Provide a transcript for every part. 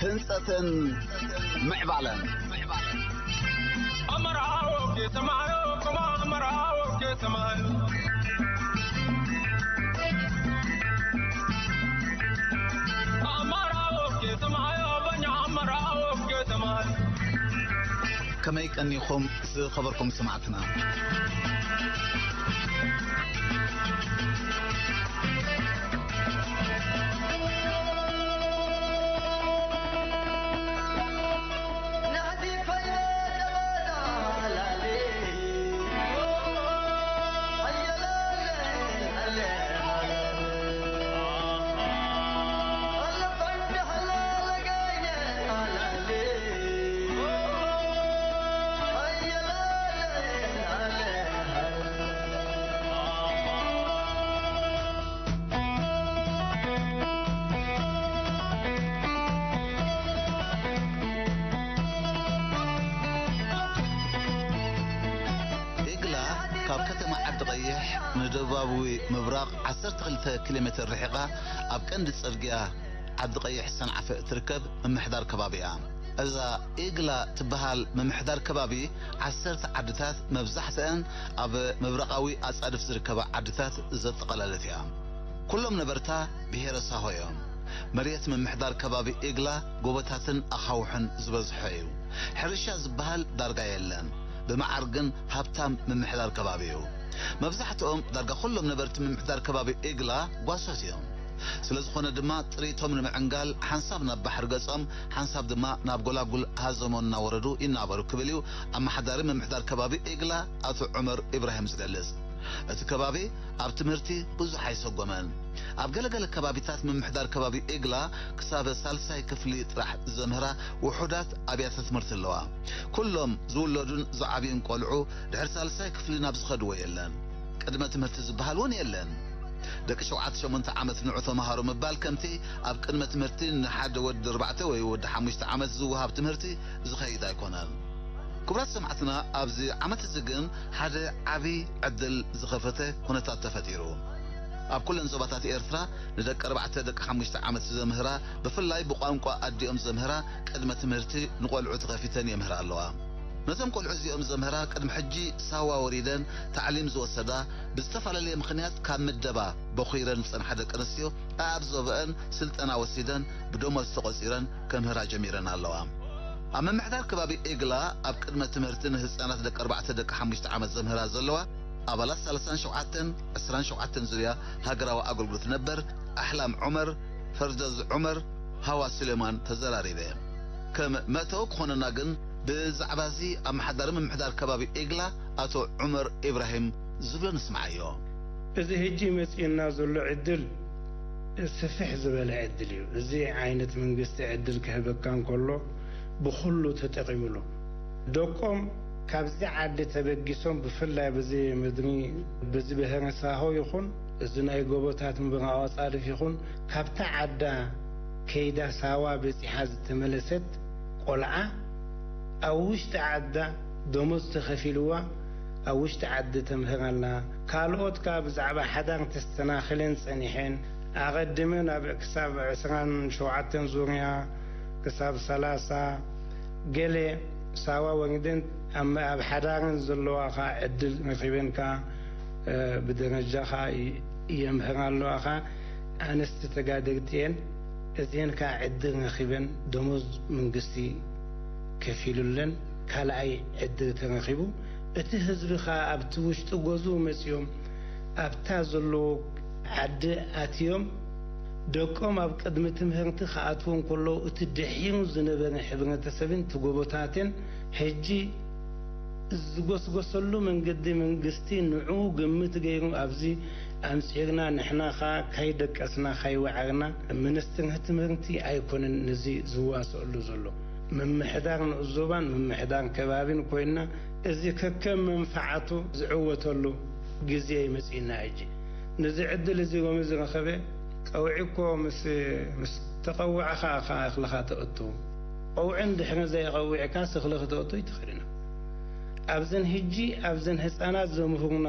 ህንጸትን ምዕባለን። ኣመራዎ ከተማዮ፣ ከማ ኣመራዎ ከተማዮ። ኣመራዎ ከተማዮ፣ በኛ ኣመራዎ ከተማዮ። ከመይ ቀኒኹም ዝኸበርኩም ሰማዕትና? ኢግላ ካብ ከተማ ዓዲ ቀይሕ ንደቡባዊ ምብራቕ ዓሰርተ ክልተ ኪሎ ሜትር ርሒቓ ኣብ ቀንዲ ጽርግያ ዓዲ ቀይሕ ሰንዓፈ እትርከብ ምምሕዳር ከባቢ እያ። እዛ ኢግላ ትበሃል ምምሕዳር ከባቢ ዓሰርተ ዓድታት መብዛሕትአን ኣብ ምብራቓዊ ኣጻድፍ ዝርከባ ዓድታት ዘጠቓለለት እያ። ኩሎም ነበርታ ብሄረ ሳሆ እዮም። መሬት ምምሕዳር ከባቢ ኢግላ ጎቦታትን ኣኻውሕን ዝበዝሖ እዩ። ሕርሻ ዝበሃል ዳርጋ የለን። ብመዓር ግን ሃብታም ምምሕዳር ከባቢ እዩ። መብዛሕትኦም ዳርጋ ኩሎም ነበርቲ ምምሕዳር ከባቢ ኢግላ ጓሶት እዮም። ስለ ዝኾነ ድማ ጥሪቶም ንምዕንጋል ሓንሳብ ናብ ባሕሪ ገጾም ሓንሳብ ድማ ናብ ጎላጉል ሃዘሞ እናወረዱ ይናበሩ ክብል እዩ ኣመሓዳሪ ምምሕዳር ከባቢ ኢግላ ኣቶ ዑመር ኢብራሂም ዝገልጽ። እቲ ከባቢ ኣብ ትምህርቲ ብዙሕ ኣይሰጎመን። ኣብ ገለገለ ከባቢታት ምምሕዳር ከባቢ ኢግላ ክሳብ ሳልሳይ ክፍሊ ጥራሕ ዘምህራ ውሑዳት ኣብያተ ትምህርቲ ኣለዋ። ኩሎም ዝውለዱን ዝዓብዩን ቆልዑ ድሕሪ ሳልሳይ ክፍሊ ናብ ዝኸድዎ የለን። ቅድመ ትምህርቲ ዝበሃል እውን የለን። ደቂ ሸውዓተ ሸሞንተ ዓመት ንዑ ተምሃሩ ምባል ከምቲ ኣብ ቅድመ ትምህርቲ ንሓደ ወዲ ኣርባዕተ ወይ ወዲ ሓሙሽተ ዓመት ዝወሃብ ትምህርቲ ዝኸይድ ኣይኮነን። ክቡራት ሰማዕትና፣ ኣብዚ ዓመት እዚ ግን ሓደ ዓቢ ዕድል ዝኸፈተ ኩነታት ተፈጢሩ። ኣብ ኩለን ዞባታት ኤርትራ ንደቂ ኣርባዕተ ደቂ ሓሙሽተ ዓመት ዘምህራ፣ ብፍላይ ብቋንቋ ኣዲኦም ዘምህራ ቅድመ ትምህርቲ ንቆልዑ ተኸፊተን የምህራ ኣለዋ። ነዞም ቆልዑ እዚኦም ዘምህራ ቅድሚ ሕጂ ሳዋ ወሪደን ታዕሊም ዝወሰዳ፣ ብዝተፈላለየ ምኽንያት ካብ ምደባ በኹይረን ዝጸንሓ ደቂ ኣንስትዮ ኣኣብ ዞባአን ስልጠና ወሲደን ብደሞዝ ተቖጺረን ከምህራ ጀሚረን ኣለዋ። ኣብ ምምሕዳር ከባቢ ኤግላ ኣብ ቅድመ ትምህርቲ ንህጻናት ደቂ ኣርባዕተ ደቂ ሓሙሽተ ዓመት ዘምህራ ዘለዋ ኣባላት ሰላሳን ሸውዓተን ዕስራን ሸውዓተን ዙርያ ሃገራዊ ኣገልግሎት ነበር ኣሕላም ዑመር፣ ፈርደዝ ዑመር፣ ሃዋ ሱሌማን ተዘራሪበ። ከም መእተዊ ክኾነና ግን ብዛዕባ እዚ ኣመሓዳሪ ምምሕዳር ከባቢ ኤግላ ኣቶ ዑመር ኢብራሂም ዝብሎ ንስምዓዮ። እዚ ሕጂ መጺኡና ዘሎ ዕድል ስፍሕ ዝበለ ዕድል እዩ። እዚ ዓይነት መንግስቲ ዕድል ክህበካ እንከሎ ብኹሉ ተጠቒምሉ። ደቆም ካብዚ ዓዲ ተበጊሶም ብፍላይ በዚ ምድሪ፣ በዚ ብሄረ ሳሆ ይኹን፣ እዚ ናይ ጎቦታት ምብራቕ ኣጻድፍ ይኹን፣ ካብታ ዓዳ ከይዳ ሳዋ በጺሓ ዝተመለሰት ቆልዓ ኣብ ውሽጢ ዓዳ ደሞዝ ተኸፊልዋ ኣብ ውሽጢ ዓዲ ተምህር ኣላ። ካልኦት ከኣ ብዛዕባ ሓዳር ተስተናኺለን ጸኒሐን፣ ኣቐዲመን ኣብ ክሳብ ዕስራን ሸውዓተን ዙርያ ክሳብ ሰላሳ ገለ ሳዋ ወሪደን ኣብ፣ ኣብ ሓዳረን ዘለዋ ከኣ ዕድል ረኺበን ከኣ፣ እ፣ ብደረጃ ከኣ ይ-፣ የምህራ ኣለዋ ከኣ ኣንስቲ ተጋደልቲ እየን። እዚአን ከኣ ዕድል ረኺበን ደሞዝ መንግስቲ ከፊሉለን ካልኣይ ዕድል ተረኺቡ። እቲ ህዝቢ ከኣ ኣብቲ ውሽጢ ገዝኡ መጺኦም ኣብታ ዘለዎ ዓዲ ኣትዮም ደቆም ኣብ ቅድሚ ትምህርቲ ክኣትዉ እንከለዉ እቲ ድሒሩ ዝነበረ ሕብረተሰብን እቲ ጎቦታትን ሕጂ ዝጎስጎሰሉ መንገዲ መንግስቲ ንዕኡ ግምት ገይሩ ኣብዚ ኣምጺእና ንሕና ከኣ ካይደቀስና ካይወዓርና ሚኒስትሪ ትምህርቲ ኣይኮነን ነዚ ዝዋሰኣሉ ዘሎ። ምምሕዳር ንኡስ ዞባን ምምሕዳር ከባቢን ኮይንና እዚ ከከም መንፈዓቱ ዝዕወተሉ ግዜ እዩ መጺእና ሕጂ። ነዚ ዕድል እዚ ሎሚ ዝረኸበ ቀውዒ እኮ ምስ ምስ ተቐውዐኻ እኻ እኽልኻ ተእቱ። ቀውዒ እንድሕሪ ዘይቐዊዕካስ እኽሊ ክተእቱ ኣይትኽእልን። ኣብዘን ህጂ ኣብዘን ህፃናት ዘምህሩና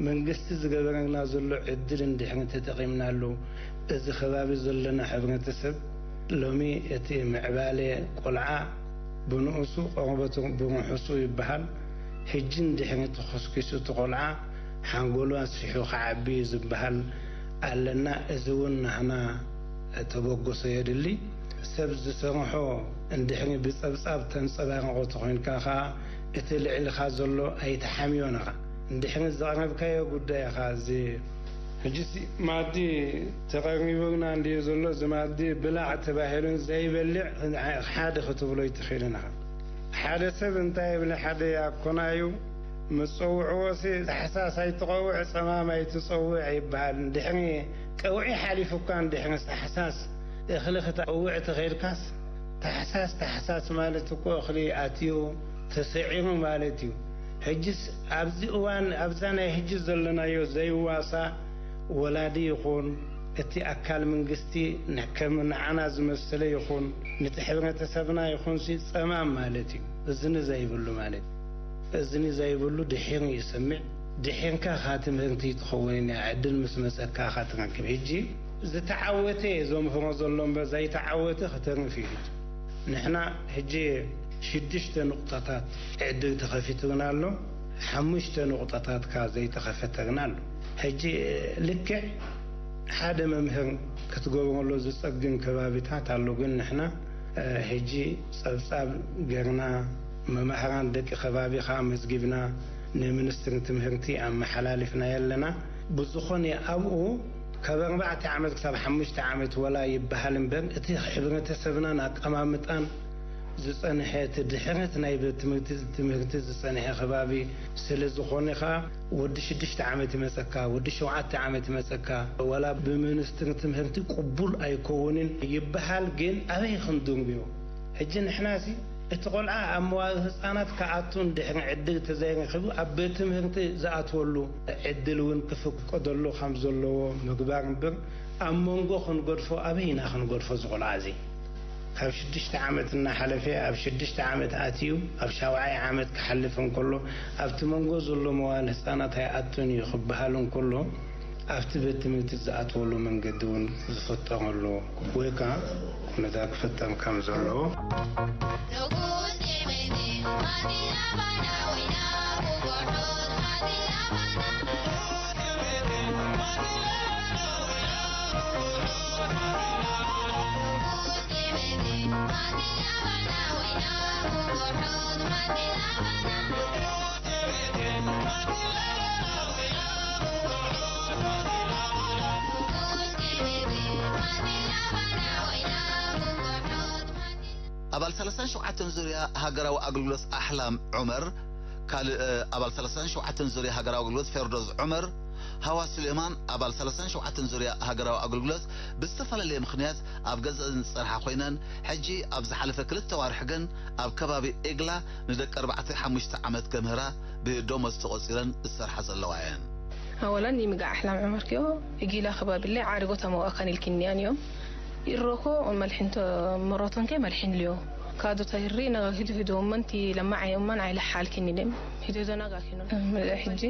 መንግስቲ ዝገበረልና ዘሎ ዕድል እንድሕሪ ተጠቒምናሉ፣ እዚ ከባቢ ዘለና ሕብረተሰብ ሎሚ እቲ ምዕባለ ቆልዓ ብንኡሱ ቆርበቱ ብርሑሱ ይበሃል። ህጂ እንድሕሪ ተኾስኪሱ እቲ ቆልዓ ሓንጎሉ ኣስፊሑ ክዓቢ እዩ ዝበሃል ኣለና። እዚ እውን ናህና ተበግሶ የድሊ። ሰብ ዝሰርሖ እንድሕሪ ብጸብጻብ ተንጸባርቖ ተኾይንካ ኸኣ እቲ ልዕልኻ ዘሎ ኣይትሓምዮን ኢኻ። እንድሕሪ ዘቕረብካዮ ጉዳይ ኢኻ እዚ ሕጂስ ማኣዲ ተቐሪቡና እንድዩ ዘሎ። እዚ ማኣዲ ብላዕ ተባሂሉን ዘይበልዕ ሓደ ክትብሎ ኣይትኽእልን ኢኻ። ሓደ ሰብ እንታይ ይብል፣ ሓደ ያኮና እዩ፣ ምስ ጸውዕዎሲ ታሕሳስ ኣይትቐውዕ፣ ጸማም ኣይትጸውዕ ይበሃል። እንድሕሪ ቀውዒ ሓሊፉ እኳ እንድሕሪ ታሕሳስ እኽሊ ክተቐውዕ ተኸይድካስ፣ ታሕሳስ፣ ታሕሳስ ማለት እኮ እኽሊ ኣትዩ ተሰዒሩ ማለት እዩ። ሕጅስ ኣብዚ እዋን፣ ኣብዛ ናይ ሕጂ ዘለናዮ ዘይዋሳ ወላዲ ይኹን፣ እቲ ኣካል መንግስቲ ን-፣ ከም ንዓና ዝመሰለ ይኹን፣ ነቲ ሕብረተሰብና ይኹንሲ ጸማም ማለት እዩ። እዝኒ ዘይብሉ ማለት እዩ። እዝኒ ዘይብሉ ድሒር ይሰምዕ። ድሒርካ ኻ ትምህርቲ ትኸውን እያ፣ ዕድል ምስ መጸካ ኻ ትረክብ። ሕጂ ዝተዓወተ እየ ዘምህሮ ዘሎ እምበር ዘይተዓወተ ክተርፍ እዩ። ንሕና ሕጂ ሽዱሽተ ንቑጣታት ዕድል ተኸፊቱና ኣሎ። ሓሙሽተ ንቑጣታት ከኣ ዘይተኸፈተልና ኣሎ። ሕጂ ልክዕ ሓደ መምህር ክትገብረሉ ዝጸግም ከባቢታት ኣሎ፣ ግን ንሕና፣ እ፣ ሕጂ ጸብጻብ ገርና፣ መማህራን ደቂ ከባቢ ከኣ መዝጊብና፣ ንሚኒስትሪ ትምህርቲ ኣመሓላሊፍና ኣለና። ብዝኾነ ኣብኡ ካብ ኣርባዕተ ዓመት ክሳብ ሓሙሽተ ዓመት ወላ ይበሃል እምበር፣ እቲ ሕብረተሰብናን ኣቀማምጣን ዝጸንሐ፣ እቲ ድሕረት ናይ ቤት ትምህርቲ፣ ትምህርቲ ዝጸንሐ ከባቢ ስለ ዝኾነ ኸኣ፣ ወዲ ሽዱሽተ ዓመት ይመጸካ፣ ወዲ ሸውዓተ ዓመት ይመጸካ፣ ወላ ብሚኒስትሪ ትምህርቲ ቅቡል ኣይከውንን ይበሃል። ግን ኣበይ ክንድንጉዮ? ሕጂ ንሕናሲ እቲ ቆልዓ ኣብ መዋእለ ህጻናት ክኣቱ እንድሕሪ ዕድል ተዘይረኺቡ፣ ኣብ ቤት ትምህርቲ ዝኣትወሉ ዕድል እውን ክፍቀደሉ ከም ዘለዎ ምግባር እምበር፣ ኣብ መንጎ ክንገድፎ፣ ኣበይ ኢና ክንገድፎ እዚ ቆልዓ እዚ? ካብ ሽዱሽተ ዓመት እናሓለፈ፣ ኣብ ሽዱሽተ ዓመት ኣትዩ፣ ኣብ ሻውዓይ ዓመት ክሓልፍ እንከሎ፣ ኣብቲ መንጎ ዘሎ መዋእለ ህጻናት ኣይኣቱን እዩ ክበሃል እንከሎ፣ ኣብቲ ቤት ትምህርቲ ዝኣትወሉ መንገዲ እውን ዝፍጠረሉ ወይ ከዓ ኩነታት ክፍጠር ከም ዘለዎ ኣባል ሰላሳን ሸውዓተን ዙርያ ሃገራዊ ኣገልግሎት ኣሕላም ዑመር፣ ካልእ ኣባል ሰላሳን ሸውዓተን ዙርያ ሃገራዊ ኣገልግሎት ፌርዶዝ ዑመር፣ ሃዋ ሱሌማን ኣባል ሰላሳን ሸውዓተን ዙርያ ሃገራዊ ኣገልግሎት ብዝተፈላለየ ምኽንያት ኣብ ገዝአን ዝጸንሓ ኮይነን፣ ሕጂ ኣብ ዝሓለፈ ክልተ ዋርሒ ግን ኣብ ከባቢ ኤግላ ንደቂ ኣርባዕተ ሓሙሽተ ዓመት ከምህራ ብደሞዝ ተቖጺረን ዝሰርሓ ዘለዋ እየን። ኣወላን ይምጋ ኣሕላም ዕመርክዮ እጊላ ከባቢለ ዓርጎ ተመዋእካን ኢልኪንያን እዮም። ይሮኮ መልሕንቶ መሮቶንከ መልሕን ልዮ ካዶ ተህሪ ነጋ ሂዱ ሂዱ መንቲ ለማዓይ እማን ዓይለ ሓልኪን ኢለም ሂዱ ሂዱ ነጋ ኪኖ። ሕጂ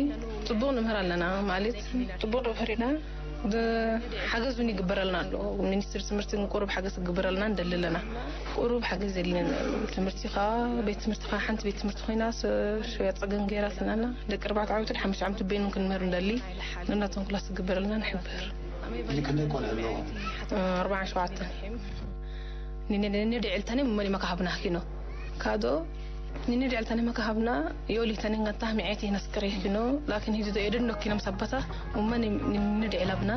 ጽቡቕ ንምህር ኣለና ማለት ጽቡቕ ንምህር ኢና። ሓገዝ እውን ይግበረልና ኣሎ። ሚኒስትሪ ትምህርቲ ቁሩብ ሓገዝ ክግበረልና ንደሊ ኣለና። ቁሩብ ሓገዝ የለን። ትምህርቲ ኸዓ ቤት ትምህርቲ ኸዓ ሓንቲ ቤት ትምህርቲ ኮይና ሸያ ጸገም ገይራትልና ኣላ። ደቂ ኣርባዕተ ዓመት ወዲ ሓሙሽተ ዓመት በይኖም ክንምህር ንደሊ። ነናቶም ክላስ ክግበረልና ንሕብር። ክንደይ ቆልዑ ኣለዎ? ኣርባዓን ሸውዓተን። ንንድዕልታኒ መሊመ ካሃብና ኪኖ ካዶ ንንድዕልታኒ መካሃብና ዮሊ ተኒንጋታ ሚዔቲ ነስከሬ ኪኖ ላኪን ሂዚ ዶ የደኖ ኪኖም ሰበታ። እመን ንንድዕላብና።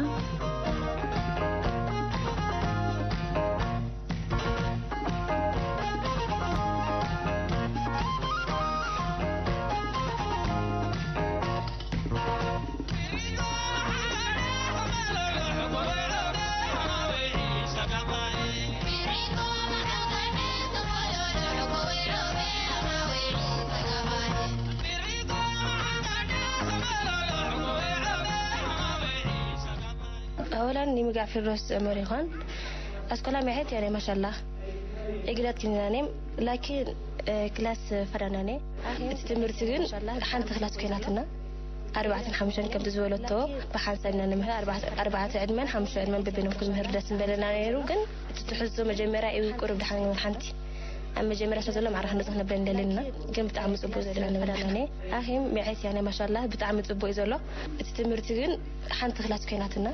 أولا نمقع في الروس مريخان. أسكولا معيت يعني ما شاء الله. إقلت كنانيم، لكن ክላስ ፈዳናኔ። እቲ ትምህርቲ ግን ሓንቲ ክላስ ኮይናትና ኣርባዕተን ሓሙሽተን ከምቲ ዝበለቶ ብሓንሳብ ኢና ንምህር። ኣርባዕተ ዕድመን ሓሙሽተ ዕድመን በበይኖም ክምህር ደስ ምበለና ነይሩ። ግን እቲ ትሕዝቶ መጀመርያ እዩ ቁሩብ ድሓን ሓንቲ ኣብ መጀመርያ ስለ ዘሎ ማዕረ ክንደዚ ክነብለ ንደሊ ኢና። ግን ብጣዕሚ ጽቡቅ ዘድላ ንበላና ኔ። ኣኺም መዐስ ያኔ ማሻላ ብጣዕሚ ጽቡቅ እዩ ዘሎ። እቲ ትምህርቲ ግን ሓንቲ ክላስ ኮይናትና።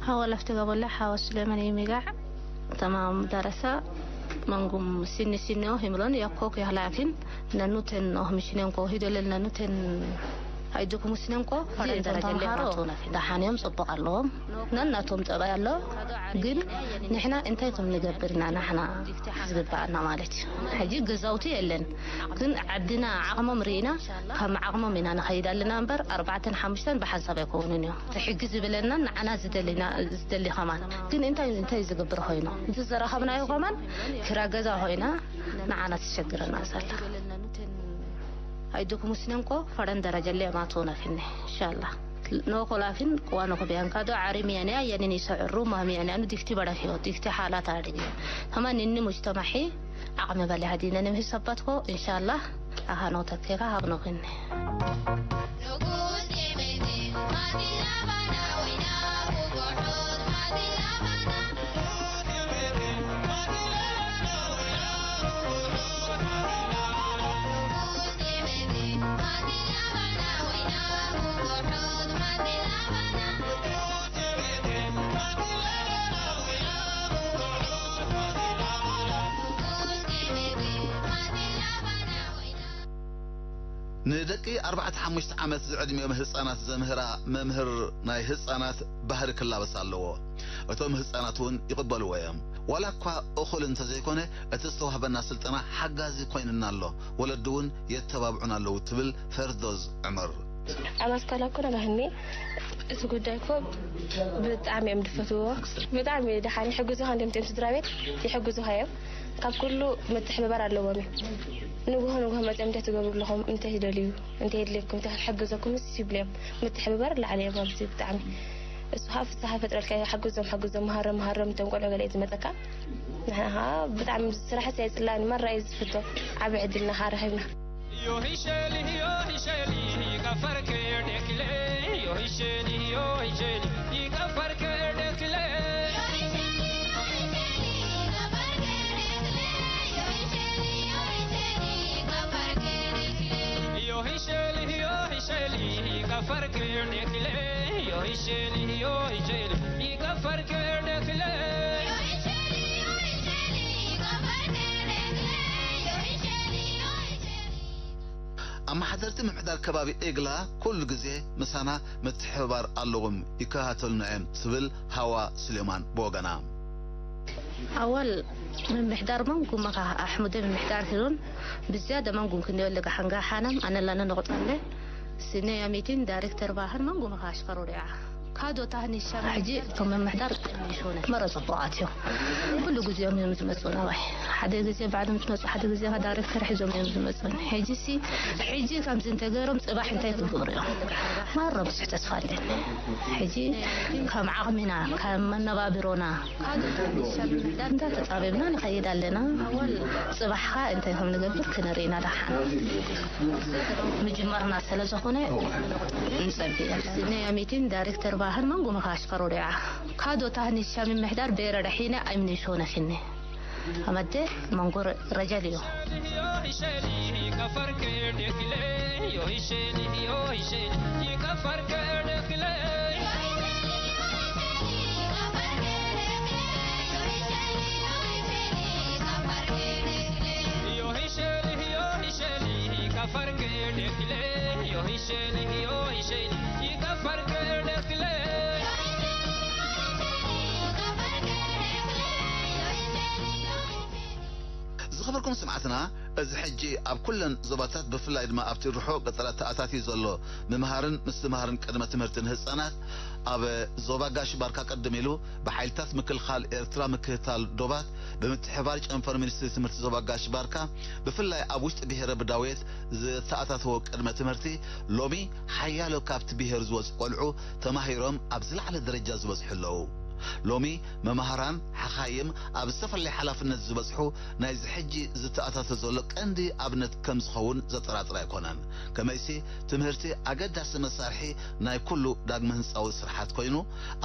Hawa laftiga bolla hawa Sulemani miga tamam darasa mangum sinni sinni o himlon yakko ke halakin nanuten o mishinenko hidolel nanuten ኣይድኩም ስነንኮ ፈረን ደረጃ ኣለዎም። ደሓን እዮም፣ ጽቡቕ ኣለዎም። ነናቶም ጠባይ ኣሎ። ግን ንሕና እንታይ ከም ንገብር ኢና ናሕና ዝግባኣና ማለት እዩ። ሕጂ ገዛውቲ የለን፣ ግን ዓድና ዓቕሞም ርኢና ካብ ዓቕሞም ኢና ንኸይድ ኣለና እምበር ኣርባዕተን ሓሙሽተን ብሓንሳብ ኣይከውንን እዮም። እቲ ሕጊ ዝበለና ንዓና ዝደሊ ከማን ግን እንታይ እንታይ ዝገብር ኮይኑ እቲ ዘረኸብናዮ ከማን ክራ ገዛ ኮይና ንዓና ትሸግረና ዘላ ኣይድኩም ስነንኮ ፈረን ደረጃ ለማቶ ነፍነ ኢንሻአላህ። Noo kolaafiin waan oku biyan kado ari miyane ayani ni sa'urru ma miyane anu dikti bada fiyo dikti hala tadi. Hama ninni mujtamahi aqme bali hadina nem hisabbat ko inshallah. Aha no takkeka habno kinne. ንደቂ ኣርባዕተ ሓሙሽተ ዓመት ዝዕድሚኦም ህጻናት ዘምህራ መምህር ናይ ህጻናት ባህሪ ክላበስ ኣለዎ። እቶም ህጻናት እውን ይቕበልዎ እዮም። ዋላ እኳ እኹል እንተዘይኮነ እቲ ዝተዋህበና ስልጠና ሓጋዚ ኮይንና ኣሎ፣ ወለዲ እውን የተባብዑና ኣለዉ ትብል ፈርዶዝ ዑመር። ኣብ ኣስኳላ እኮ ነጋህኒ እቲ ጉዳይ እኮ ብጣዕሚ እዮም ዝፈትዎ። ብጣዕሚ ደሓን ይሕግዙኻ እንዲም ም ስድራ ቤት ይሕግዙኻ እዮም። ካብ ኩሉ ምትሕብባር ኣለዎም እዩ። ንግሆ ንግሆ መፅኦም እንታይ ትገብሩ ኣለኹም፣ እንታይ ይደልዩ፣ እንታይ የድልየኩም፣ እንታይ ክሕግዘኩም ስ ይብሉ እዮም። ምትሕብባር ላዕሊ እዮም ኣብዚ ብጣዕሚ። እሱ ከዓ ፍስሃ ይፈጥረልካ እዩ። ሓግዞም ሓግዞም፣ መሃሮም መሃሮም፣ እቶም ቆልዑ ገለ እዩ ዝመፀካ። ንሕና ከዓ ብጣዕሚ ስራሕ ስ ኣይፅላእን፣ መራ እዩ ዝፍቶ። ዓብ ዕድልና ከዓ ረኺብና። ኣመሓደርቲ ምምሕዳር ከባቢ ኤግላ ኩሉ ግዜ ምሳና ምትሕብባር ኣለዎም፣ ይከታተሉና እዮም ትብል ሃዋ ስሌማን ብወገና። ኣዋል ምምሕዳር መንጉም ኣሕሙደ ምምሕዳር ሂሩን ብዝያደ መንጉም ክንዮ ለጋሓንጋ ሓናም ኣነላነ ነቑጣለ ስነ ያሚቲን ዳይሬክተር ባህር መንጉም ኣሽከሩ ሪዓ ካዶ ታህኒ ሻም ሕጂ እቶም ምምሕዳር መረ ጽቡቓት እዮም። ኩሉ ግዜኦም እዮም ዝመጹ ናባይ። ሓደ ግዜ ባዕሎም ዝመጹ፣ ሓደ ግዜ ከ ዳይሬክተር ሒዞም እዮም ዝመጹ። ሕጂ ሲ ሕጂ ከምዚ እንተገይሮም ጽባሕ እንታይ ክገብሩ እዮም? መረ ብዙሕ ተስፋ ኣለኒ። ሕጂ ከም ዓቕሚና ከም መነባብሮና እንዳ ተጻቢብና ንኸይድ ኣለና። ጽባሕኻ እንታይ ከም ንገብር ክንርኢ ኢና ደሓን። ምጅማርና ስለ ዝኾነ ንጸቢ። ስነ ያሚቲን ዳይሬክተር ባህር መንጎ መኻሽ ፈሮዲዓ ካዶ ታህኒ ሻሚ ምሕዳር ቤረ ደሒነ ኣይምንሾ ነፊነ ኣመደ መንጎ ረጃል እዩ። ዝኸበርኩም ስምዓትና፣ እዚ ሕጂ ኣብ ኩለን ዞባታት፣ ብፍላይ ድማ ኣብቲ ርሑቕ ገጠራት ተኣታትዩ ዘሎ ምምሃርን ምስትምሃርን ቅድመ ትምህርቲ ንህጻናት፣ ኣብ ዞባ ጋሽ ባርካ ቅድም ኢሉ ብሓይልታት ምክልኻል ኤርትራ ምክትታል ዶባት ብምትሕባር ጨንፈር ሚኒስትሪ ትምህርቲ ዞባ ጋሽ ባርካ፣ ብፍላይ ኣብ ውሽጢ ብሄረ ብዳውየት ዝተኣታተወ ቅድመ ትምህርቲ፣ ሎሚ ሓያሎ ካብቲ ብሄር ዝወጹ ቆልዑ ተማሂሮም ኣብ ዝለዓለ ደረጃ ዝበጽሑ ኣለዉ። ሎሚ መማህራን፣ ሓኻይም፣ ኣብ ዝተፈላለየ ሓላፍነት ዝበጽሑ፣ ናይዚ ሕጂ ዝተኣታተ ዘሎ ቀንዲ ኣብነት ከም ዝኸውን ዘጠራጥር ኣይኮነን። ከመይሲ፣ ትምህርቲ ኣገዳሲ መሳርሒ ናይ ኩሉ ዳግመ ህንጻዊ ስርሓት ኮይኑ፣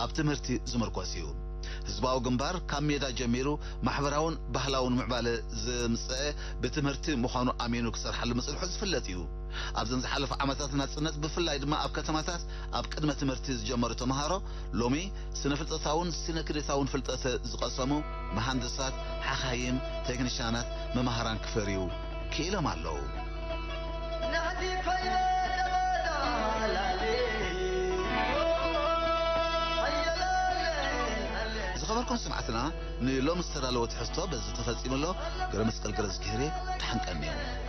ኣብ ትምህርቲ ዝምርኮስ እዩ። ህዝባዊ ግንባር ካብ ሜዳ ጀሚሩ ማሕበራውን ባህላውን ምዕባለ ዘምጸአ ብትምህርቲ ምዃኑ ኣሚኑ ክሰርሓሉ ምጽንሑ ዝፍለጥ እዩ። ኣብዘን ዝሓለፉ ዓመታት ናጽነት፣ ብፍላይ ድማ ኣብ ከተማታት ኣብ ቅድመ ትምህርቲ ዝጀመሩ ተምሃሮ፣ ሎሚ ስነ ፍልጠታውን ስነ ክዴታውን ፍልጠት ዝቐሰሙ መሃንድሳት፣ ሓኻይም፣ ቴክኒሻናት፣ መማህራን ክፈርዩ ክኢሎም ኣለዉ። ዝኸበርኩም ስምዓትና፣ ንሎሚ ዝተዳለወ ትሕዝቶ በዚ ተፈጺሙ ኣሎ። ገረ መስቀል ገረ ዝግሄር እየ። ደሓን ቀንዮም።